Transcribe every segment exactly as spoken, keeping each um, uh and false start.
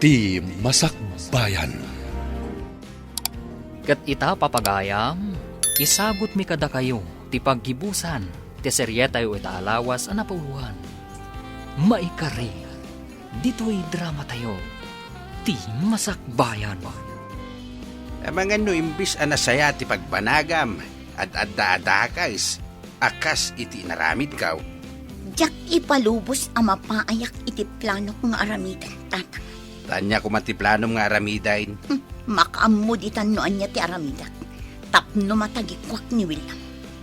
Ti Masakbayan. Ket ita, papagayam, isagutmi kadakayo ti paggibusan ti serietayo ita a lawas a napauluan. Maikari, ditoy dramatayo, Ti Masakbayan. Amangan no imbis a nasaya ti pagbanagam, ad-adda a dakes a kas iti inaramidko. Diak ipalubos a mapaayak iti planok nga aramiden, Tatang. Ania koma ti planom nga aramiden? Hmm, makaammo ditan no ania ti aramidak tapno matagikuak ni William.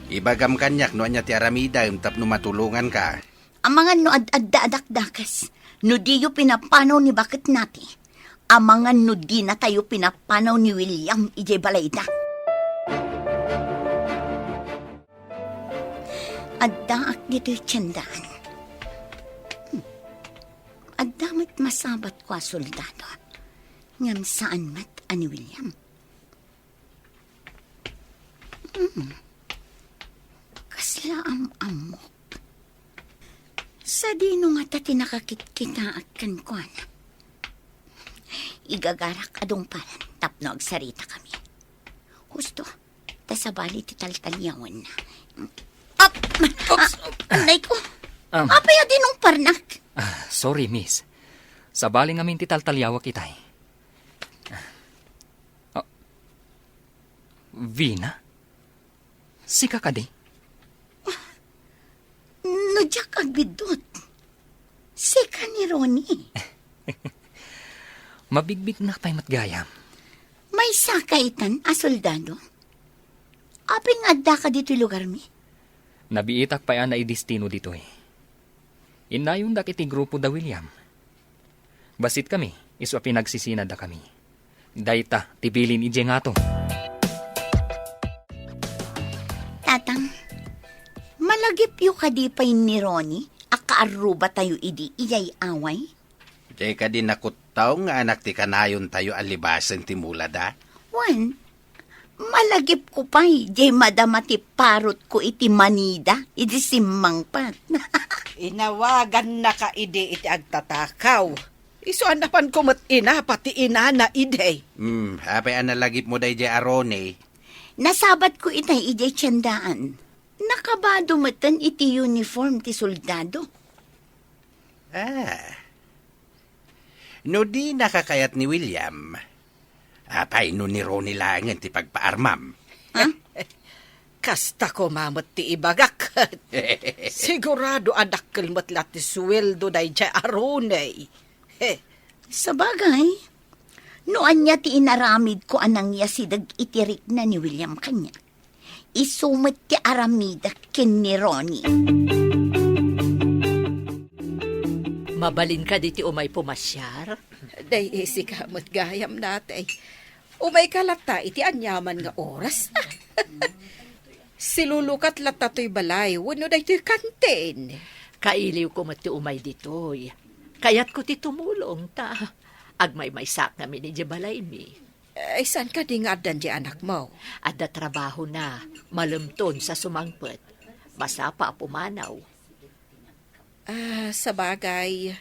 Ibagam kaniak no ania ti aramidem tapno matulonganka. Amangan no ad-adda a dakdakes, no diyo pinapanaw ni Baket Nati, amangan no dinatayo pinapanaw ni William idiay balayda. Addaak ditoy tiendaan. Hmm. Adda met masabatko a soldado. Ngem saan met a ni William. Hmm. Kasla am-ammok. Sadino ngata ti nakakitkitaak kenkuana? Igagarak a dungpalan tapno agsaritakami. Husto, ta sabali ti taltaliawanna. Ap! Oops! Ah, anay ko. Um. Apay a dinungparnak? Ah, sorry, miss. Sabali ngamin ti taltaliawak itay. Ah. Vina? Sika kadi? No diak agbiddut, sika ni Ronnie. Mabigbignak pay met gayam. Maysaka itan a soldado? Apay nga addaka ditoy lugarmi? Nabiitak pay a naidestino ditoy. Innayondak iti grupo da William. Basitkami, isu a pinagsisinadakami. Dayta ti bilin idiay ngato. Tatang, malagipyo kadi pay ni Ronnie a kaarrubatayo idi idiay away? Diay kadi nakuttaw nga anak ti kanayontayo a libasen ti mulada? Wen, malagipko pay diay madama ti parotko iti Manila idi simmangpet. Inawagannaka idi iti agtatakaw. Isu a napanko met inapa ti inana idi. Hmm, apay a nalagipmo daydiay a Ronnie? Nasabatko itay idiay tiendaan. Nakabado meten iti uniform ti soldado. Ah. No dinaka kayat ni William, apay no ni Ronnie laengen ti pagpaarmam? Ha? Kasta koma met ti ibagak. Sigurado a dakkel met la ti sueldo daydiay a Ronnie. He. Sabagay, no ania ti inaramidko a nangyasideg iti rikna ni William kaniak, isu met ti aramidek ken ni Ronnie. Mabalin kadi ti umay pumasiar? Day, isika met gayam, Nati. Umayka latta iti aniaman nga oras. Silulukat latta toy balay wenno daytoy kantin. Kailiwko met ti umay ditoy. Kayatko ti tumulong ta agmaymaysaak ngamin idiay balaymi. Ay, saan kadi nga addan diay anakmo? Adda trabahona, malemton sa sumangpet. Masapa a pumanaw. Ah, sabagay.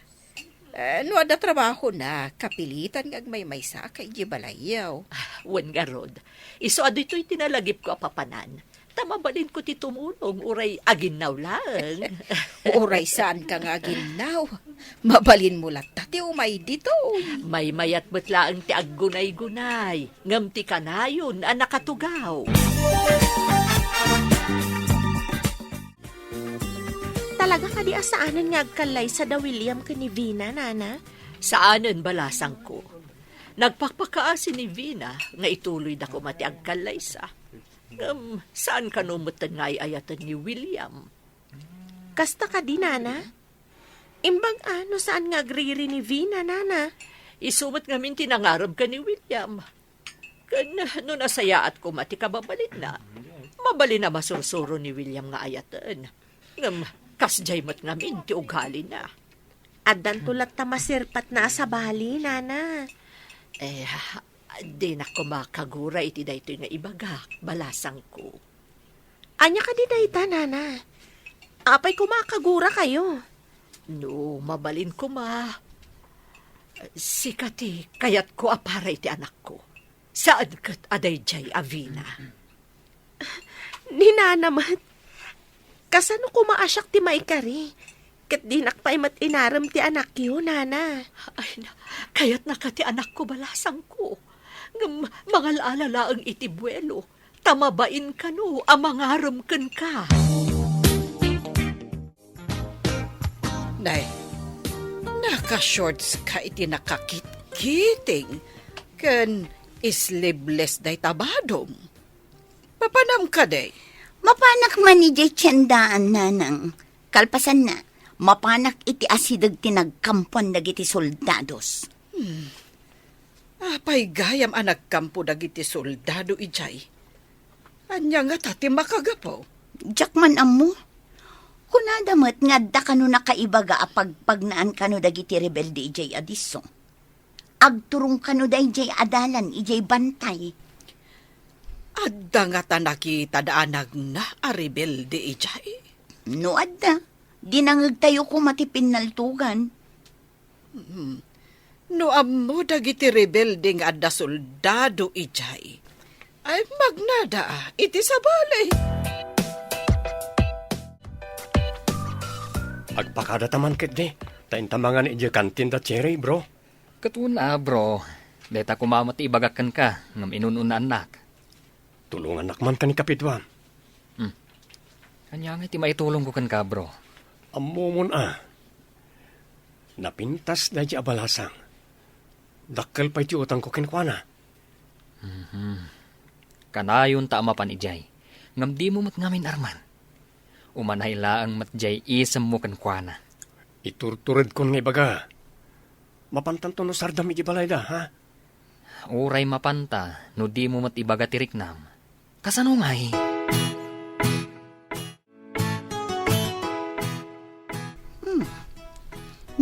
Ah, no adda trabahona, kapilitan nga agmaymaysaak idiay balayyo. Ah, wen ngarud, isu a ditoy ti nalagipko a papanan. Ta mabalinko ti tumulong, uray aginnaw laeng. Uray saanka nga aginnaw, mabalinmo latta ti umay ditoy. Maymayat met laeng ti aggunaygunay, ngem ti kanayon a nakatugaw. Talaga kadi a saanen nga agkallaysa da William ken ni Vina, Nana? Saanen, balasangko. Nagpakpakaasi ni Vina nga ituloyda koma ti agkallaysa. Ngem, saan kano metten nga ay-ayaten ni William? Kasta kadi, Nana? Imbag a no saan nga agriri ni Vina, Nana? Isu met ngamin ti nangareb ken ni William. Ken no nasayaat koma ti kababalinna, mabalin a masursuro ni William nga ayaten. Ngem, kasdiay met ngamin ti ugalina. Addanto latta masirpatna a sabali, Nana. Eh, dinak koma kagura iti daytoy nga ibagak, balasangko. Ania kadi dayta, Nana? Apay koma a kagurakayo? No, mabalin koma. Sika ti kayatko a para iti anakko. Saan ket a daydiay a Vina. Ni Nana met, kasano koma a siak ti maikari? Ket dinak pay met inarem ti anakyo, Nana. Ay, na, kayatnaka ti anakko, balasangko. Ngem mangal-ala laeng iti buelo, ta mabain kano a mangarem kenka. Nay, naka-shorts ka iti nakakitkiting ken sleeveless dayta badom. Mapanam kadi? Mapanak man idiay tiendaan, Nanang. Kalpasanna, mapanak iti asideg ti nagkampuan dagiti soldados. Hmm. Apay gayam a nagkampo dagiti soldado idiay? Ania ngata ti makagapu? Diak man ammo. Kunada met nga adda kano nakaibaga a pagpagnaan kano dagiti rebelde idiay Adiso. Agturong kano daydiay a dalan idiay bantay. Adda ngata nakitada a nagna a rebelde idiay? No adda, dinangegtayo koma ti pinnaltugan. Hmm. No ammo dagiti rebelde nga adda soldado idiay, ay magnada iti sabali. Agpakadata man ketdi, ta inta mangan idiay kantin da Cherry, bro. Ket wen a, bro. Dayta koma met ti ibagak kenka, ngem inun-unaannak. Tulongannak man ken ni Kapitwa. Hmm. Ania ngay ti maitulongko kenka, bro? Ammomon a. Napintas daydi a balasang. Dakkel pay ti utangko kenkuana. Mhm. Kanayon ta a mapan idiay. Ngem dimo met ngamin arman. Umanay laeng met diay isemmo kenkuana. Iturturedkon nga ibaga. Mapantanto no sardam iti balayda, ha? Uray mapanta no dimo met ibaga ti riknam. Kasano ngay? Hmm.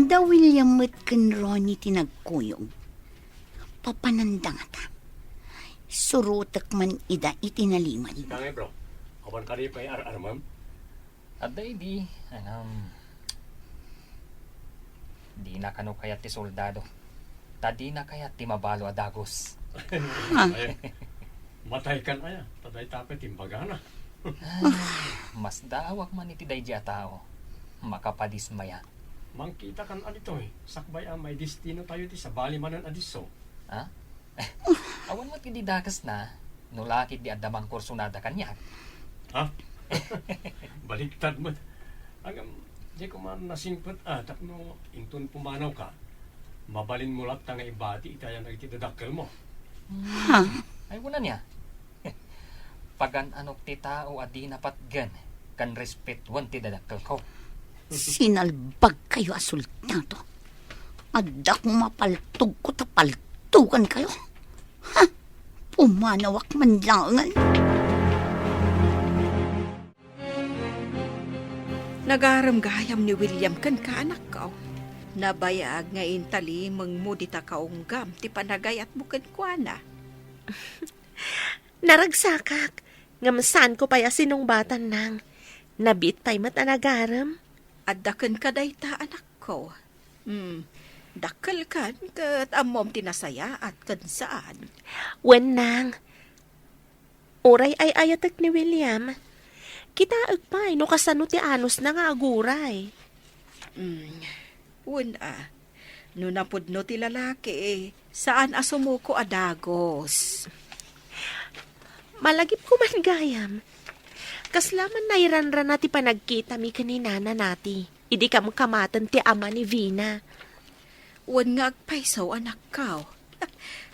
Da William met ken Ronnie ti nagkuyog. Papananda ngata. Surotek man ida iti nalimed. Kangay, bro. Awan kadi pay ar-armem? Adda idi, anam, dina kano kayat ti soldado. Ta dina kayat ti mabalo a dagus. Ay, matay kan aya, ta dayta pay ti imbagana. Ay, masdaawak man iti daydi a tao. Makapadismaya. Mangkita kan a ditoy, sakbay a maidestino tayo ti sabali manen a disso. Ha? Awan met idi dakesna, no la ketdi adda mangkursonada kaniak. Ha? Baliktad met. Ngem, di ko man nasingpet a tapno inton pumanawka, mabalinmo latta nga ibati iti ayan dagiti dadakkelmo. Ha? Ay, wen ania? Pagan-anok ti tao a dina patgen ken respetuen ti dadakkelko. Sinalbagkayo a soldado. Adda koma paltogko ta paltogankayo. Ha? Pumanawak man laengen. Nagarem gayam ni William kenka, anakko. Nabayag nga intalimengmo dita kaunggam ti panagayatmo kenkuana. Naragsakak, ngem saanko pay a sinungbatan, Nang. Nabiit pay met a nagarem. Adda kenka dayta, anakko. Hmm, dakkelkan ket ammom ti nasayaat ken saan. Wen, Nang. Uray ay-ayatek ni William. Kitaek pay no kasano ti anusna nga aguray. Hmm, wen a. No napudno ti lalaki, saan a sumuko a dagus. Malagipko man gayam. Kasla man nairanrana ti panagkitami ken ni Nana Nati idi kamkamaten ti ama ni Vina. Wen nga agpayso, anakko.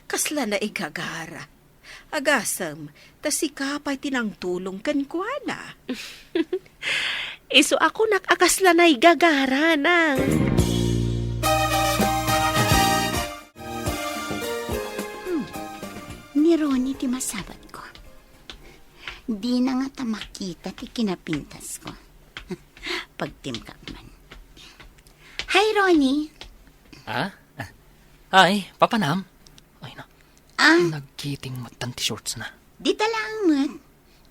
Kasla naigagara. Agasem, ta sika pay ti nangtulong kenkuana. Isu a kunak a kasla naigagara, Nang. Hmm. Ni Ronnie ti masabatko. Dina ngata makita ti kinapintasko. Pagtimkak man. Hi, Ronnie. Ah? Hi, papanam? Ay, na. Ah. Nagkiting met ti shortsna. Dita laeng met.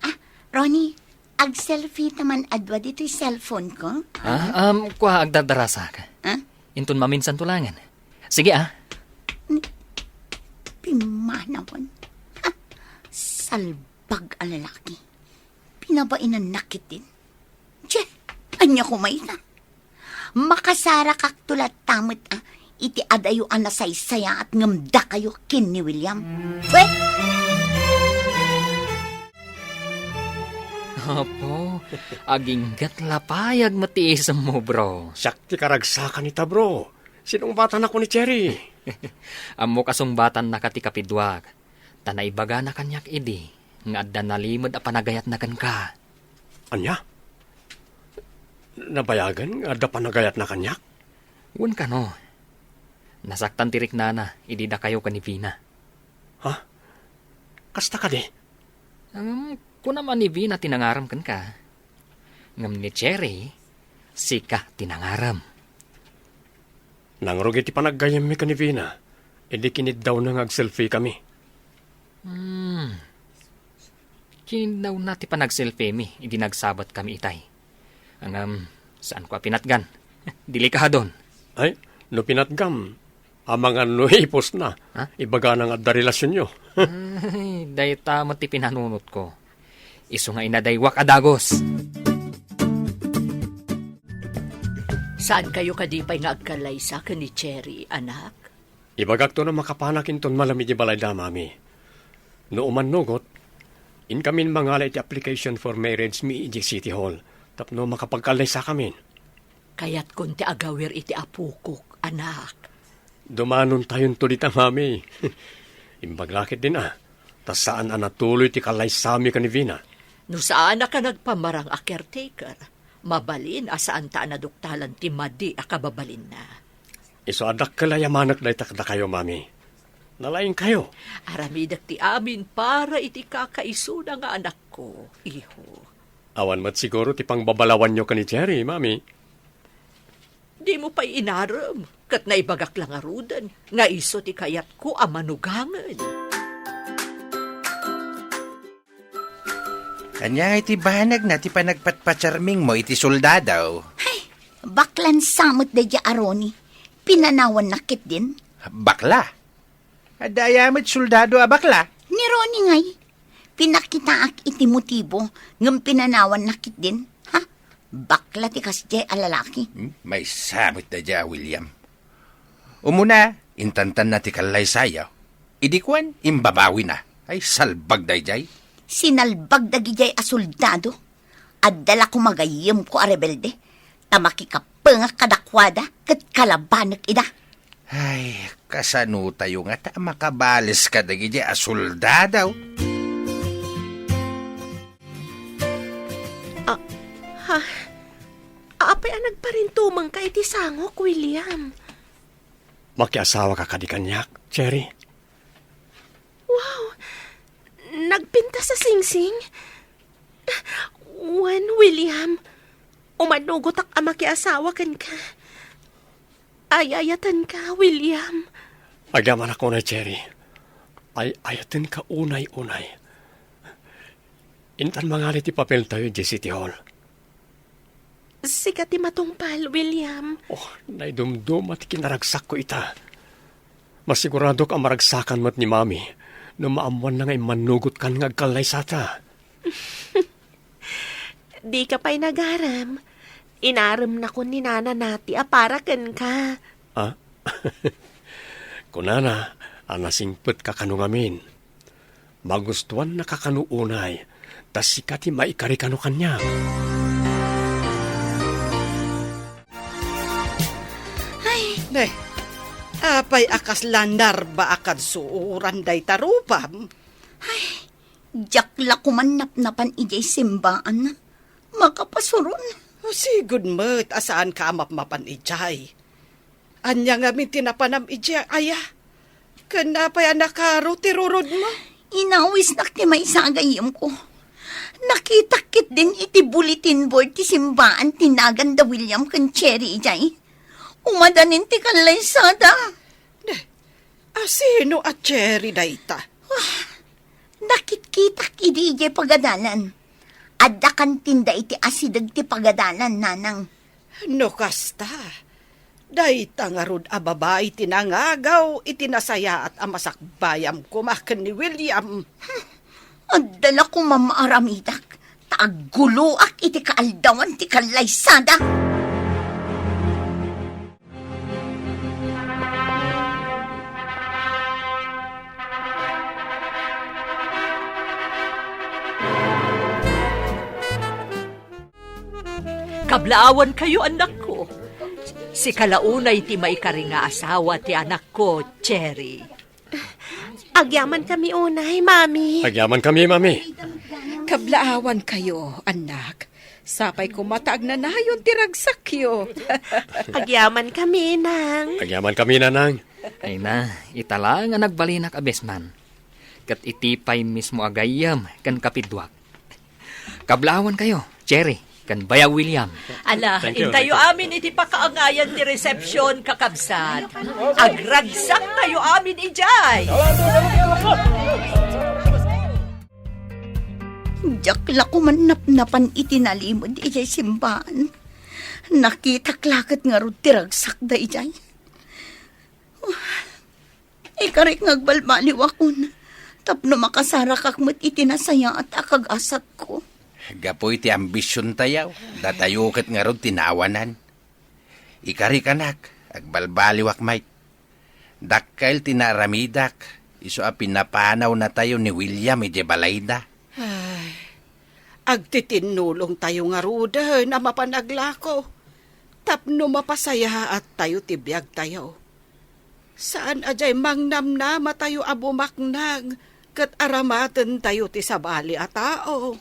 Ah, Ronnie, ag-selfie ta man adu ditoy cellphone ko. Ah, um, kua, agdardarasak. Ah? Inton maminsan to langen. Sige, ah. Manawen. Ha? Salbag a lalaki. Pinabainannak ketdin. Tse, ania koma ita? Makasarakakto latta met, a, iti adayo a nasaysayaat ngem dakayo ken ni William. Wen? Apo, aginggat la pay met ti isemmo, bro. Siak ti karagsakan ita, bro. Sinungbatannak ni Cherry. Ammok a sungbatannaka ti kapiduak, ta naibagana kaniak idi nga adda nalimed a panagayatna kenka. Ania? Nabayagen nga adda panagayatna kaniak? Wen kano. Nasaktan ti riknana idi dakayo ken ni Vina. Ha? Kasta kadi? Ngem, kunam a ni Vina ti nangarem kenka. Ngem ni Cherry, sika ti nangarem. Nangrugi ti panaggayyemmi ken ni Vina, idi kiniddawna nga agselfie kami. Hmm. Kiniddawna ti panagselfiemi idi nagsabat kami itay. Ngem, saanko a pinatgan. Delikadon. Ay, no pinatgam, amangan no ipusna. Ha? Ibagana nga adda relasionyo. Ay, dayta met ti pinanunotko. Isu nga inadaywak a dagus. Saankayo kadi pay nga agkallaysa ken ni Cherry, anak? Ibagakto no makapanak inton malem iti balayda, Mami. No umannugot, inkamin mangala iti application for marriage mi iti City Hall tapno makapagkallaysakamin. Kayatkon ti agawir iti apokok, anak. Dumanon tayonto dita, Mami. Imbag la ketdin a, ta saan a natuloy ti kallaysami ken ni Vina. No saan a ka nagpamarang a caretaker, mabalin a saan ta a naduktalan ti madi a kababalinna. Isu a dakkel a yamanek dayta kadakayo, Mami. Nalaingkayo. Aramidek ti amin para iti kakaisuna nga anakko, iho. Awan met siguro ti pangbabalawanyo ken ni Cherry, Mami. Dimo pay inarem, ket naibagak la ngaruden nga isu ti kayatko a manugangen. Ania ngay ti banagna ti panagpatpacharmingmo iti soldado? Ay, baklan sa met daydiay a Ronnie. Pinanawannak ketdin. Bakla? Adda aya met soldado a bakla? Ni Ronnie ngay. Pinakitaak iti motibo ngem pinanawannak ketdin. Ha? Bakla ti kasdiay a lalaki. Hmm? Maysa met daydiay a William. Umuna, intantanna ti kallaysayo. Idi kuan, imbabawina. Ay, salbag daydiay. Sinalbag dagidiay a soldado. Adda la koma gayyemko a rebelde, ta makikapengak kadakuada ket kalabanek ida. Ay, kasanotayo ngata a makabales kadagidi a soldado? Ah, ha? Apay a nagparintumengka iti sangok, William? Makiasawaka kadi kaniak, Cherry? Wow! Nagpintas a singsing? Wen, William, umanugotak a makiasawa kenka. Ay-ayatenka, William. Agyamanak unay, Cherry. Ay-ayatenka unay-unay. Intan mangali ti papeltayo idiay City Hall. Sika ti matungpal, William. Oh, naidumduma ti kinaragsakko ita. Masiguradok a maragsakan met ni Mami no maammoanna nga immannugotkan nga agkallaysata. Dika pay nagarem. Inaremnakon ni Nana Nati a para kenka. Ah? Kunana a nasingpetka kano ngamin. Magustuannaka kano unay, ta sika ti maikari kano kaniak. Ay. Ne, apay a kasla narba a kadsuran dayta rupam? Ay, diak la koman napnapan idiay simbaan. Makapasuron. O, sigud met a saanka a mapmapan idiay. Ania ngamin ti napanam idiay, aya? Ken apay a nakaro ti rurodmo? Inawisnak ti maysa a gayyemko. Nakitak ketdin iti bulletin board ti simbaan ti nagan da William ken Cherry idiay. Umadanin ti kallaysada. Ne, a sino a Cherry dayta? Ah, nakitkitak idi idiay pagadalan. Adda kantinda iti asideg ti pagadalan, nanang. No kasta, Dayta ngarud a babai ti nangagaw iti nasayaat a masakbayam koma ken ni William. Adda la koma maaramidak, ta agguloak iti kaaldawan ti kallaysada. Kablaawankayo, annakko. Sika la unay ti maikari nga asawa ti anakko, Cherry. Agyamankami unay, Mami. Agyamankami, Mami. Kablaawankayo, annak. Sapay koma ta agnanayon ti ragsakyo. Agyamankami, Nang. Agyamankami, Nanang. Ay na, ita la nga nagbalinak a best man. Ket iti pay mismo a gayyem ken kapidduak. Kablaawankayo, Cherry, ken Bayag William. Ala, Thank you, intayo thank you. amin iti pakaangayan ti resepsyon, kakabsat. Agragsaktayo amin idiay. Diak la koma napnapan iti nalimed idiay simbaan. Nakitak la ket ngarud ti ragsakda idiay. Ikarik nga agbalbaliwakon tapno makasarakak met iti nasayaat a kagasatko. Gapu iti ambisiontayo, datayo ket ngarud ti naawanan. Ikarik, anak, agbalbaliwak met. Dakkel ti naaramidak, isu a pinapanawnatayo ni William idiay balayda. Ay, agtitinnulongtayo ngaruden a mapan aglako tapno mapasayaattayo ti biagtayo. Saan a diay mangnamnamatayo a bumaknang ket aramatentayo ti sabali a tao.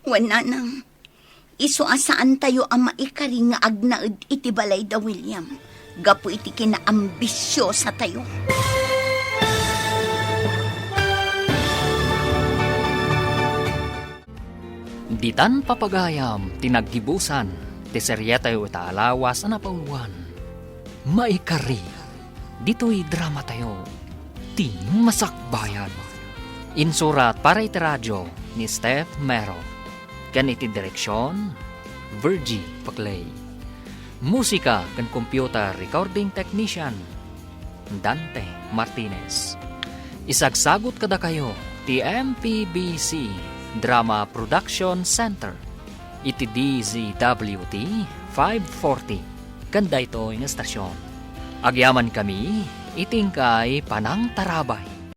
Wen, Nanang, isu a saantayo a maikari nga agnaed iti balayda William gapu iti kinaambisiosatayo. Ditan papagayam ti naggibusan ti serietayo ita a lawas a napauluan, Maikari. Ditoy dramatayo, Ti Masakbayan. Insurat para iti radio ni Steph Mero. Ken iti direksion, Virgie Paclay. Musika ken computer recording technician, Dante Martinez. Isagsagut kadakayo ti M P B C Drama Production Center iti D Z W T five forty ken daytoy nga estasion. Agyamankami iti inkay panangtarabay.